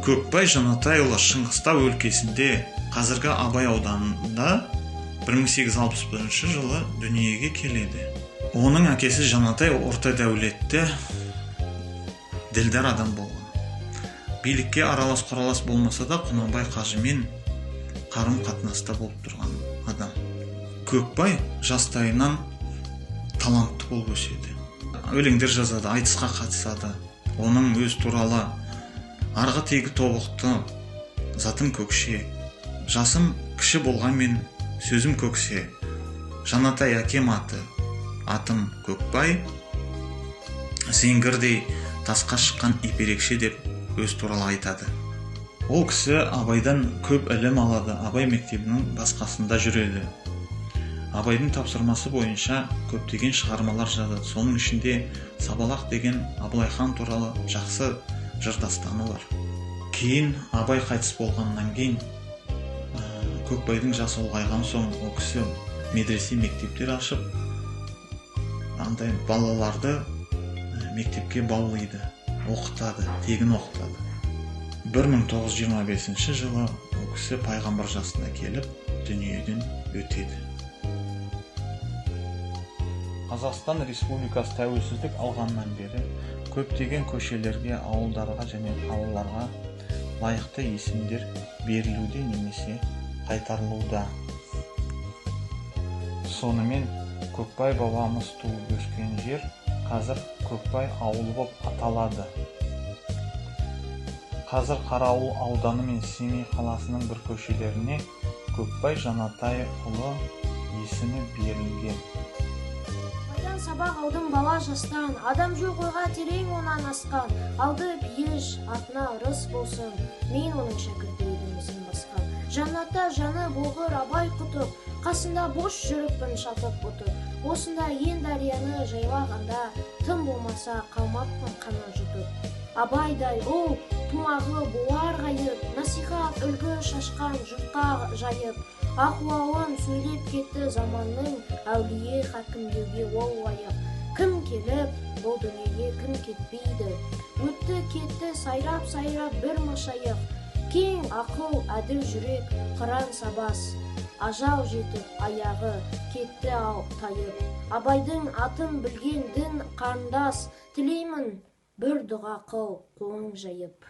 Көкбай Жанатайұлы Шыңғыстау өлкесінде, қазіргі Абай ауданында 1861 жылы дүниеге келеді. Оның әкесі Жанатай орта дәулетті, ділдар адам болған. Билікке аралас құралас болмаса да, Құнанбай қажымен қарым қатынаста болып тұрған адам. Көкбай жастайынан талантты болып өседі. Өлеңдер жазады, айтысқа қатысады. Оның өз туралы: «Арғы тегі тобықты, затым көкше, жасым кіші болғанмен, сөзім көксе, Жанатай әкем аты, атым Көкбай, зеңгірдей тасқа шыққан иперекше», – деп өз туралы айтады. Ол кісі Абайдан көп ілім алады, Абай мектебінің басқасында жүреді. Абайдың тапсырмасы бойынша көптеген шығармалар жазады. Соның ішінде «Сабалақ» деген Абылай хан туралы жақсы жыр дастаны бар. Кейін, Абай қайтыс болғаннан кейін, Көкбайдың жасы ұлғайған соң, ол кісі медресе, мектептер ашып, андай балаларды мектепке баулиды, оқытады, тегін оқытады. 1925 жылы ол кісі пайғамбар жасына келіп, дүниеден өтеді. Қазақстан Республикасы тәуелсіздік алғаннан бері көптеген көшелерге, ауылдарға және қалаларға лайықты есімдер берілуде немесе қайтарылуда. Сонымен, Көкбай бабамыз туып өскен жер қазір Көкбай ауылы болып аталады. Қазір Қарауыл ауданы мен Семей қаласының бір көшелеріне Көкбай Жанатайұлы есімі берілген. Абайдан сабақ алдым бала жастан, адам жоқ ойға терең онан асқан. Алды пейіш, артына ырыс болсын, мен оның шәкірті едім, ізін басқан. Жаннатта жаны болғыр Абай құтып, қасында бос жүріппін шатып бұтып. Осында ен дарияны жайлағанда, тым болмаса қалмаппын қана жұтып. Абайдай ұл тумағы болар ғайып, насихат, үлгі шашқан жұртқа жайып. Ахуалын сөйлеп кетті заманның, әулие, хакім деуге ол лайық. Кім келіп бұл дүниеге, кім кетпейді, өтті кетті сайрап сайрап бір машайық. Кең ақыл, әділ жүрек, қыран сабас, ажал жетіп, аяғы кетті ау тайып. Абайдың атын білген дін қарындас, тілеймін, бір дұға қыл қолың жайып.